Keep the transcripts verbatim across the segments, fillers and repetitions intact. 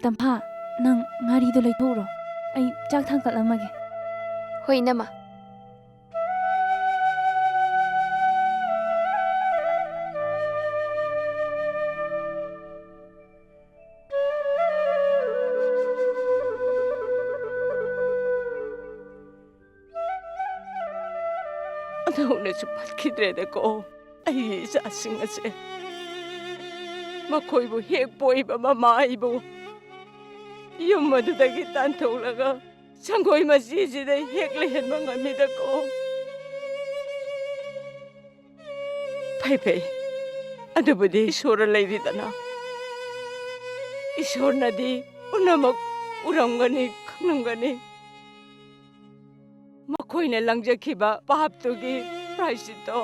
ꯇꯝꯐꯥ, ꯅꯪ ꯉꯥꯔꯤꯗꯣ ꯂꯩꯊꯣꯛꯎꯔꯣ꯫ ꯑꯩ ꯆꯥꯛ ꯊꯥꯡꯀꯠꯂꯝꯃꯒꯦ꯫ ꯍꯣꯏ, ꯏꯅꯝꯃ꯫ ꯑꯗꯨꯅꯁꯨ ꯐꯠꯈꯤꯗ꯭ꯔꯦꯗꯀꯣ꯫ ꯑꯩꯒꯤ ꯏꯆꯥꯁꯤꯡ ꯑꯁꯦ, ꯃꯈꯣꯏꯕꯨ ꯍꯦꯛ ꯄꯣꯛꯏꯕ ꯃꯃꯥ ꯑꯩꯕꯨ ꯌꯨꯝ ꯑꯗꯨꯗꯒꯤ ꯇꯥꯟꯊꯣꯛꯂꯒ ꯁꯪꯒꯣꯏ ꯃꯆꯤꯁꯤꯗ ꯍꯦꯛ ꯂꯩꯍꯟꯕ ꯉꯝꯃꯤꯗꯀꯣ꯫ ꯐꯩ ꯐꯩ, ꯑꯗꯨꯕꯨꯗꯤ ꯏꯁꯣꯔ ꯂꯩꯔꯤꯗꯅ꯫ ꯏꯁꯣꯔꯅꯗꯤ ꯄꯨꯝꯅꯃꯛ ꯎꯔꯝꯒꯅꯤ, ꯈꯪꯂꯝꯒꯅꯤ꯫ ꯃꯈꯣꯏꯅ ꯂꯪꯖꯈꯤꯕ ꯄꯥꯞꯇꯨꯒꯤ ꯄ꯭ꯔꯥꯏꯁꯤꯠꯇꯣ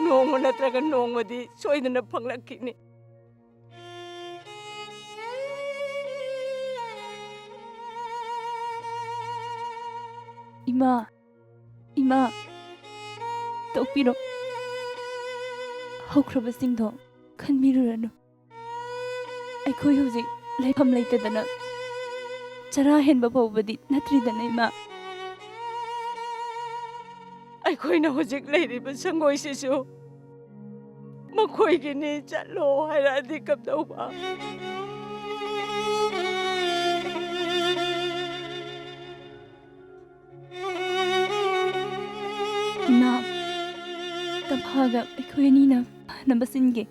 ꯅꯣꯡꯃ ꯅꯠꯇ꯭ꯔꯒ ꯅꯣꯡꯃꯗꯤ ꯁꯣꯏꯗꯅ ꯐꯪꯂꯛꯈꯤꯅꯤ꯫ ꯏꯃꯥ, ꯏꯃꯥ, ꯇꯣꯛꯄꯤꯔꯣ꯫ ꯍꯧꯈ꯭ꯔꯕꯁꯤꯡꯗꯣ ꯈꯟꯕꯤꯔꯨꯔꯅꯨ꯫ ꯑꯩꯈꯣꯏ ꯍꯧꯖꯤꯛ ꯂꯩꯐꯝ ꯂꯩꯇꯗꯅ ꯆꯔꯥ ꯍꯦꯟꯕ ꯐꯥꯎꯕꯗꯤ ꯅꯠꯇ꯭ꯔꯤꯗꯅ, ꯏꯃꯥ꯫ ꯑꯩꯈꯣꯏꯅ ꯍꯧꯖꯤꯛ ꯂꯩꯔꯤꯕ ꯁꯪꯒꯣꯏꯁꯤꯁꯨ ꯃꯈꯣꯏꯒꯤꯅꯤ, ꯆꯠꯂꯣ ꯍꯥꯏꯔꯛꯑꯗꯤ ꯀꯝꯗꯧꯕ? ꯏꯃꯥ, ꯇꯝꯐꯥꯒ ꯑꯩꯈꯣꯏ ꯑꯅꯤꯅ ꯐꯅꯕ ꯁꯤꯟꯒꯦ꯫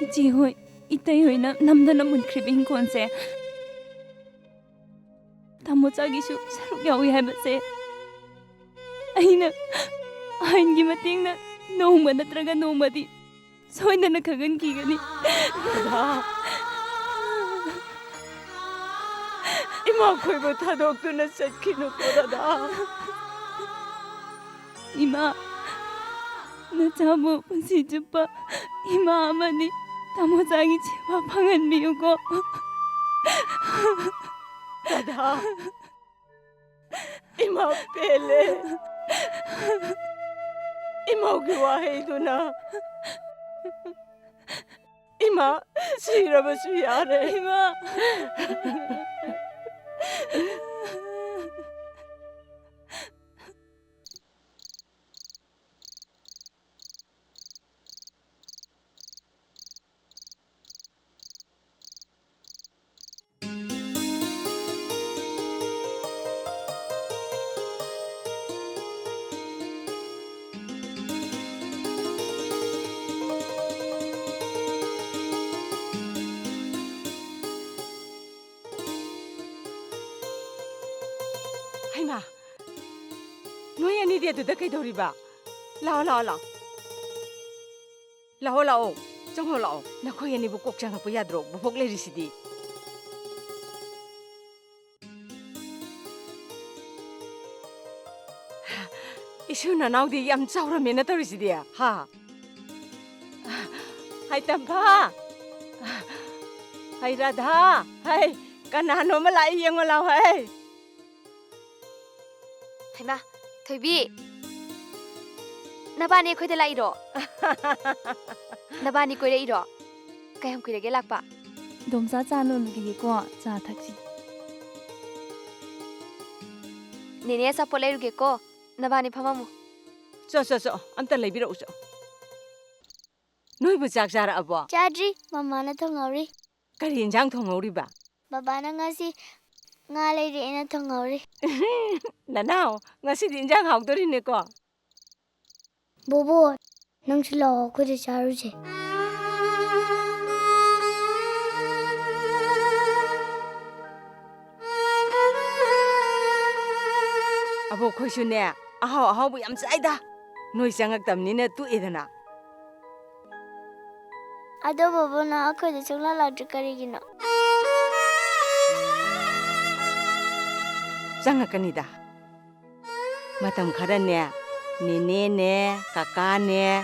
ꯏꯆꯦ ꯍꯣꯏ, ꯏꯇꯩ ꯍꯣꯏꯅ ꯅꯝꯗꯅ ꯃꯨꯟꯈ꯭ꯔꯤꯕ ꯏꯪꯈꯣꯜꯁꯦ ꯇꯥꯃꯣꯆꯥꯒꯤꯁꯨ ꯁꯔꯨꯛ ꯌꯥꯎꯏ ꯍꯥꯏꯕꯁꯦ ꯑꯩꯅ ꯑꯥꯏꯟꯒꯤ ꯃꯇꯦꯡꯅ ꯅꯣꯡꯃ ꯅꯠꯇ꯭ꯔꯒ ꯅꯣꯡꯃꯗꯤ ꯁꯣꯏꯗꯅ ꯈꯪꯍꯟꯈꯤꯒꯅꯤ꯫ ꯗꯥꯗꯥ, ꯏꯃꯥ ꯈꯣꯏꯕꯨ ꯊꯥꯗꯣꯛꯇꯨꯅ ꯆꯠꯈꯤꯅꯨꯀꯣ, ꯗꯥꯗꯥ꯫ ꯏꯃꯥ, ꯅꯆꯥꯕꯨ ꯄꯨꯟꯁꯤ ꯆꯨꯞꯄ ꯏꯃꯥ ꯑꯃꯗꯤ ꯇꯥꯃꯣꯆꯥꯒꯤ ꯁꯦꯕꯥ ꯐꯪꯍꯟꯕꯤꯌꯨꯀꯣ꯫ ꯗꯥꯗꯥ, ꯏꯃꯥ ꯄꯦꯜꯂꯦ꯫ ꯏꯃꯧꯒꯤ ꯋꯥꯍꯩꯗꯨꯅ ꯏꯃꯥ, ꯁꯤꯔꯕꯁꯨ ꯌꯥꯔꯦ꯫ ꯏꯃꯥ꯫ ꯍꯩꯃꯥ! ꯅꯣꯏ ꯑꯅꯤꯗꯤ ꯑꯗꯨꯗ ꯀꯩꯗꯧꯔꯤꯕ? ꯂꯥꯛꯑꯣ, ꯂꯥꯛꯑꯣ, ꯂꯥꯛꯑꯣ꯫ ꯂꯥꯛꯑꯣ, ꯂꯥꯛꯑꯣ꯫ ꯆꯪꯉꯣ, ꯂꯥꯛꯑꯣ꯫ ꯅꯈꯣꯏ ꯑꯅꯤꯕꯨ ꯀꯣꯛ ꯆꯪꯉꯛꯄ ꯌꯥꯗ꯭ꯔꯣ? ꯕꯣꯕꯣꯛ ꯂꯩꯔꯤꯁꯤꯗꯤ꯫ ꯏꯁꯨ ꯅꯅꯥꯎꯗꯤ ꯌꯥꯝ ꯆꯥꯎꯔꯝꯃꯦꯅ ꯇꯧꯔꯤꯁꯤꯗꯤ, ꯍꯥ? ꯍꯥꯏ ꯇꯝꯐꯥ! ꯍꯥꯏ ꯔꯥꯙꯥ! ꯍꯥꯏ, ꯀꯅꯥꯅꯣꯃ ꯂꯥꯛꯏ ꯌꯦꯡꯉꯣ ꯂꯥꯎ, ꯍꯥꯏ! ꯍꯩꯃꯥ, ꯊꯣꯏꯕꯤ! ꯅꯕꯥꯅꯤ ꯑꯩꯈꯣꯏꯗ ꯂꯥꯛꯏꯔꯣ? ꯅꯕꯥꯅꯤ ꯀꯣꯏꯔꯛꯏꯔꯣ? ꯀꯌꯥꯝ ꯀꯨꯏꯔꯒꯦ ꯂꯥꯛꯄ? ꯏꯗꯣꯝꯆꯥ ꯆꯥ ꯂꯣꯜꯂꯨꯈꯤꯒꯦꯀꯣ, ꯆꯥ ꯊꯛꯁꯤ꯫ ꯅꯦꯅꯦ ꯑꯆꯥꯄꯣꯠ ꯂꯩꯔꯨꯒꯦꯀꯣ, ꯅꯕꯥꯅꯤ ꯐꯝꯃꯝꯃꯨ꯫ ꯆꯣ, ꯆꯣ, ꯆꯣ, ꯑꯝꯇ ꯂꯩꯕꯤꯔꯛꯎ ꯆꯣ꯫ ꯅꯣꯏꯕꯨ ꯆꯥꯛ ꯆꯥꯔꯛꯑꯕꯣ? ꯆꯥꯗ꯭ꯔꯤ, ꯃꯃꯥꯅ ꯊꯣꯡꯍꯧꯔꯤ꯫ ꯀꯔꯤ ꯏꯟꯖꯥꯡ ꯊꯣꯡꯍꯧꯔꯤꯕ? ꯕꯕꯥꯅ ꯉꯁꯤ ꯉꯥ ꯂꯩꯔꯛꯑꯦꯅ ꯊꯣꯡꯍꯧꯔꯤ꯫ ꯅꯅꯥꯎ, ꯉꯁꯤꯗꯤ ꯏꯟꯖꯥꯡ ꯍꯥꯎꯗꯣꯔꯤꯅꯦꯀꯣ? ꯕꯣꯕꯣ, ꯅꯪꯁꯨ ꯂꯥꯛꯑꯣ, ꯑꯩꯈꯣꯏꯗ ꯆꯥꯔꯨꯁꯦ꯫ ꯑꯕꯣꯛ ꯈꯣꯏꯁꯨꯅꯦ, ꯑꯍꯥꯎ ꯑꯍꯥꯎꯕ ꯌꯥꯝ ꯆꯥꯏꯗ꯫ ꯅꯣꯏ ꯆꯪꯉꯛꯇꯕꯅꯤꯅ ꯇꯣꯛꯑꯦꯗꯅ꯫ ꯑꯗꯣ ꯕꯣꯕꯣ, ꯅꯪ ꯑꯩꯈꯣꯏꯗ ꯁꯨꯡꯂꯥꯛ ꯂꯥꯛꯇ꯭ꯔꯤ ꯀꯔꯤꯒꯤꯅꯣ? ꯆꯪꯉꯛꯀꯅꯤꯗ꯫ ꯃꯇꯝ ꯈꯔꯅꯦ, ꯅꯦꯅꯦꯅꯦ, ꯀꯀꯥꯅꯦ,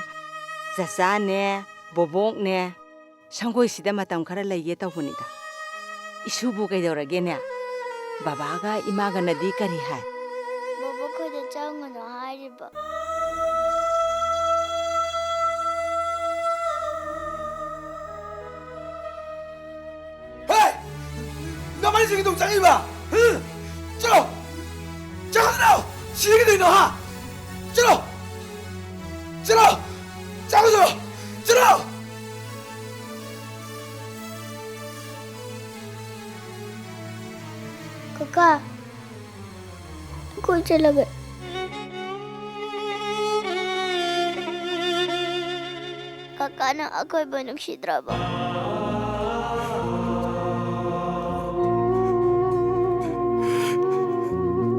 ꯆꯆꯥꯅꯦ, ꯕꯣꯕꯣꯛꯅꯦ, ꯁꯪꯒꯣꯏꯁꯤꯗ ꯃꯇꯝ ꯈꯔ ꯂꯩꯒꯦ ꯇꯧꯕꯅꯤꯗ꯫ ꯏꯁꯨꯕꯨ ꯀꯩꯗꯧꯔꯒꯦꯅꯦ? ꯕꯕꯥꯒ ꯏꯃꯥꯒꯅꯗꯤ ꯀꯔꯤ ꯍꯥꯏ? ꯕꯣꯕꯣꯛ ꯈꯣꯏꯗ ꯆꯪꯒꯅꯨ ꯍꯥꯏꯔꯤꯕ꯫ ꯀꯃꯥꯏꯅ ꯁꯤꯒꯗꯧ ꯆꯪꯉꯤꯕ? ꯍꯨꯝ? ꯆꯠꯂꯣ! ꯆꯠꯈ꯭ꯔꯣ! ꯁꯤꯒꯗꯣꯏꯅꯣ, ꯍꯥ? ꯆꯠꯂꯣ! ꯆꯠꯂꯣ! ꯆꯠꯈ꯭ꯔꯣ! ꯆꯠꯂꯣ! ꯀꯀꯥ, ꯑꯩꯈꯣꯏ ꯆꯠꯂꯒꯦ꯫ ꯀꯀꯥꯅ ꯑꯩꯈꯣꯏꯕꯨ ꯅꯨꯡꯁꯤꯗ꯭ꯔꯕꯣ?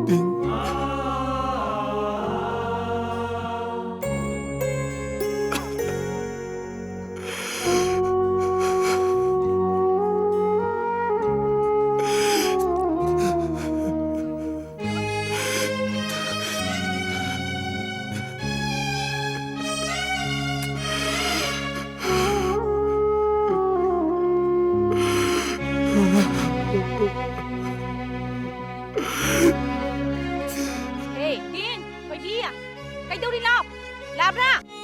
ꯇꯤꯡ꯫ ꯍꯦ, ꯇꯤꯟ, ꯊꯣꯏꯕꯤ, ꯀꯩꯗꯧꯔꯤꯅꯣ? ꯂꯥꯕ꯭ꯔꯥ?